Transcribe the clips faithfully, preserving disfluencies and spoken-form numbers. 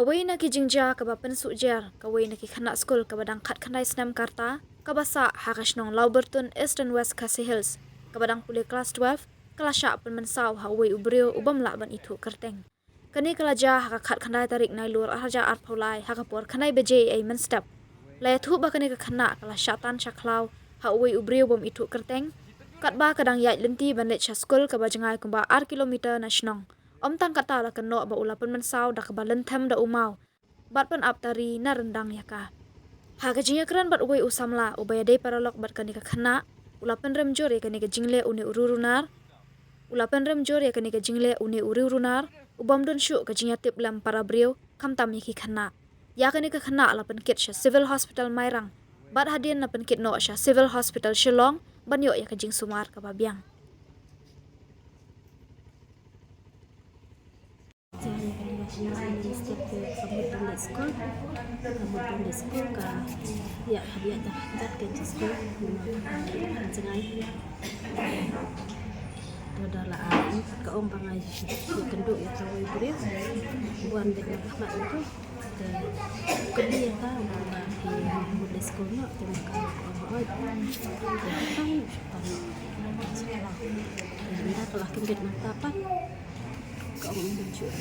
Wei na ki jingjia kaba pynsuh jer, kawei na ki khynnah skul kaba dang khatkhyndai snem ka rta, kaba sah ha ka shnong Lawbyrtun, Eastern West Khasi Hills, kaba dang pule klas twelve, ka la shah pynmynsaw ha uwei u briew u bym lah ban ithuh kyrteng. Kane ka la jia ha ka khatkhyndai tarik Nailur arhajar arphew lai ha ka por khyndai baje ei mynstep. La ïathuh ba kane ka khynnah ka la shah tan sha khlaw ha uwei u briew bym ithuh kyrteng, katba ka dang ïaid lynti ban leit sha skul kaba jngai kumba ar kilometer na shnong. Ym tang katta, la kynnoh ba u la pynmynsaw da kaba lynthem da u maw bad pynap tari na ryndang ïa ka. Ha ka jingïakren bad uwei u samla uba ïadei paralok bad kane ka khynnah, u la pynrem jur ïa kane ka jingleh une u riewrunar. U la pynrem jur ïa kane ka jingleh une u riewrunar u bym don shuh ka jingïatiplem para briew, khamtam ïa ki khynnah. Ïa kane ka khynnah la pynkit sha Civil Hospital Mairang bad hadien la pynkit noh sha Civil Hospital Shillong ban ïoh ïa ka jingsumar kaba biang. Jia ïa kane ka khynnah, mynstep te ka mut ban leit skul. Ka mut ban leit skul, ka ïa, ka ïa da dat ka jingskul. Namar ka jngai. Te da la ai ka ong ba nga ïakynduh ïa kawei briew. Wan beit na khmat ïa tu. Te kylli ïa ka, ong ba phi mut leit skul noh, te ma ka ong hooid. Te tang shu tang. Ynda ka la kyndit mynta pat. Ka ong ym don shuh.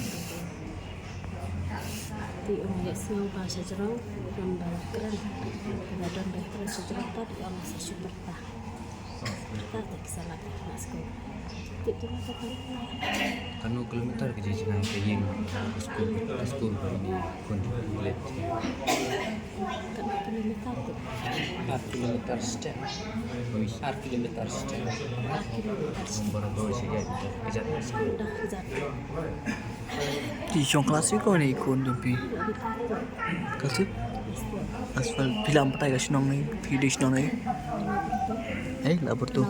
Te ong ïa sngew ba sha jrong don ba la kren. Ba don ba la kren sha jrong pat, ong sa shu pyrta. Pyrta te ki sa lait na skul. Te tu ma ka. Kano kilometer ka jingïaseng ka ïing ka skul, ka skul ba ine khun u leit? Kano kilometer tu? Ar kilometer step. Ar kilometer step. Ar kilometer step. Nomor dua sih, ya, kejat. Dah kejat. Ti shong klas ïa ko ne i khun jong phi? Klas ïa? Asfal phi lam batai ka shnong ne, phi dei shnong ne? Eh, Lawbyrtun.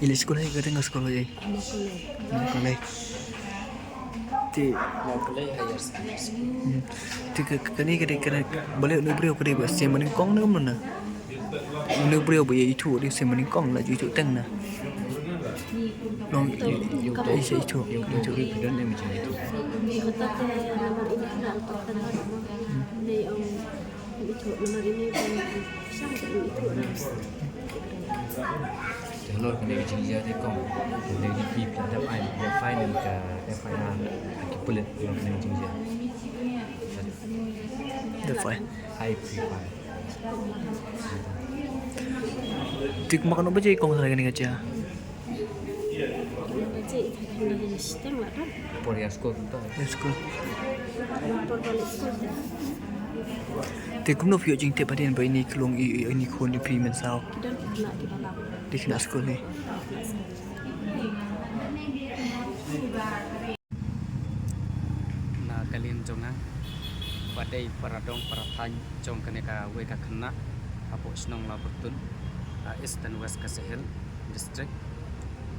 I leit skul hi ka dei ka skul hi. College. College. Te. College higher secondary school. Hmm. Te ka, ka, kane ka dei, kane, balei une u briew ka dei ba seng ba nyngkong ne kumno? Une u briew ba ïa ithuh dei seng ba nyngkong la ju ithuh teng na. Long i, i, i, i, ithuh, ithuh. Te halor kane ka jingjia te kong, kane ka jingjia te phi la dep ai, dep file ka F I R ha ki pulit halor kane ka jingjia. Dep file. Ai, phi file. Te kumba katno baje kong sa kane ka jia? Por ïa skul kumta. Ïa skul. Te kumno phi ïoh jingtip hadien ba ine i khlung i, i, ine i khun jong phi mynsaw? Ki don ki khynnah kiba lam. Dei khynnah skul ne? Na ka liang jong nga, ba dei para dong para thaiñ jong kane kawei ka khynnah hapoh shnong Lawbyrtun, ah, Eastern West Khasi Hills District.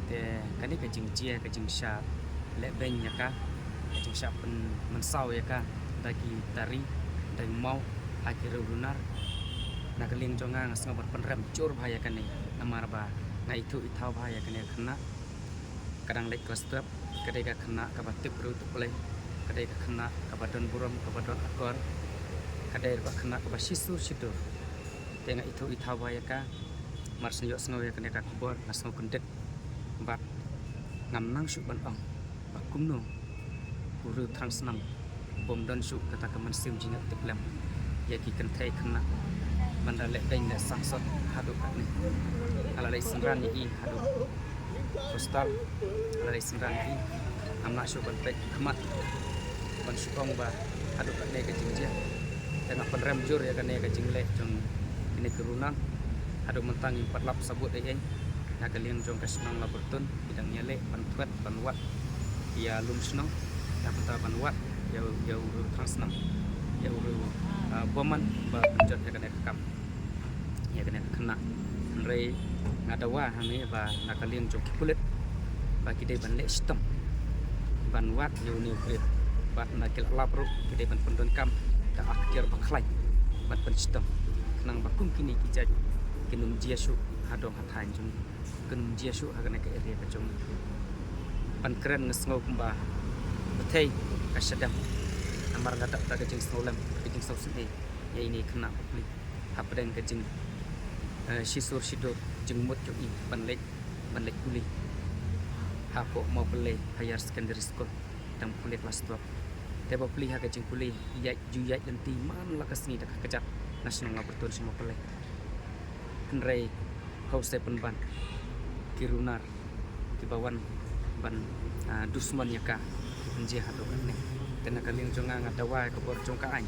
Te kane ka jingjia, ka jingshah lehbeiñ ïa ka, ka jingshah pynmynsaw ïa ka da ki tari, da ki maw, ha ki riewrunar. Na ka liang jong nga, nga sngew ban pynrem jur bha ïa kane, namar ba nga ithuh ithaw bha ïa kane ka khynnah. Ka dang leit klas twelve, ka dei ka khynnah kaba tip briew tip Blei, ka dei ka khynnah kaba don burom, kaba don akor, ka dei ka khynnah kaba shisur shitur. Te nga ithuh ithaw bha ïa ka, mar shu ïohsngew ïa kane ka khubor, nga sngew kyndit. Bad ngam nang shuh ban ong ba kumno u riew thrang snam bym don shuh kata ka mynsiem jingïatiplem ïa ki kynthei khynnah ban da lehbeiñ leh sangsot haduh katne. Nga la leit synran ïa i haduh hostel, nga la leit synran ïa i. Ngam lah shuh ban peit khmat ban shu ong ba haduh katne ka jingjia. Te nga pynrem jur ïa kane ka jingleh jong kine ki runar. Haduh mynta ngim pat lap sabut ei ei na ka liang jong ka shnong Lawbyrtun. Ki dang ïaleh ban thwet ban wad ïa lum shnong, ïa kata ban wad ïa u, ïa u riew thrang snam, ïa u riew, ah, bymman ba pynjot ïa kane ka kam ïa kane ka khynnah. Hynrei nga dawa hangne ba na ka liang jong ki pulit ba ki dei ban leh shitom ban wad ïa une u briew, bad na ki la lap ruh ki dei ban pyndonkam da ka ktien bakhlaiñ ban pynshitom, khnang ba kum kine ki jait kin ym jia shuh ha dong ha thaiñ jong ngi. Kin ym jia shuh ha kane ka area ka jong ngi. Ban kren nga sngew kumba pyrthei ka shadem. Namar nga dap da ka jingsngewlem, ka jingsngewsynei ïa ine i khynnah bapli hapdeng ka jing, eh, shisur shidur jingmut jong i ban leit, ban leit pule hapoh Mawpyllai Higher Secondary School, dang pule klas twelve. Te bapli ha ka jingpule ïaid ju ïaid lynti man la ka sngi da ka kjat na shnong Labartun sha Mawpyllai. Hynrei hau se pynban ki runar kiba wan ban, ah, dusmon ïa ka ki pynjia haduh katne. Te na ka liang jong nga nga dawa ïa ka bor jong ka aiñ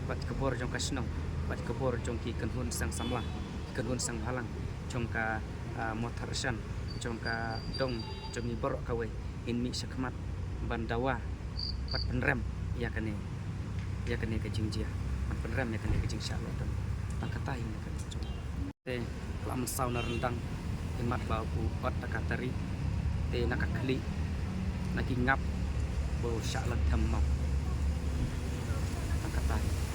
bad ka bor jong ka shnong bad ka bor jong ki kynhun seng samla, ki kynhun seng bhalang jong ka, ah, Mawthadraishan, jong ka dong jong ngi baroh kawei, ngin mih shakhmat ban dawa bad pynrem ïa kane, ïa kane ka jingjia, ban pynrem ïa kane ka jingshah leh don. Tang kata hi na ka liang jong nga. Te la mynsaw na ryndang, imat ba u ot da ka tari, te na ka khlieh, na ki ngap ba u shah la them maw. Tang kata hi.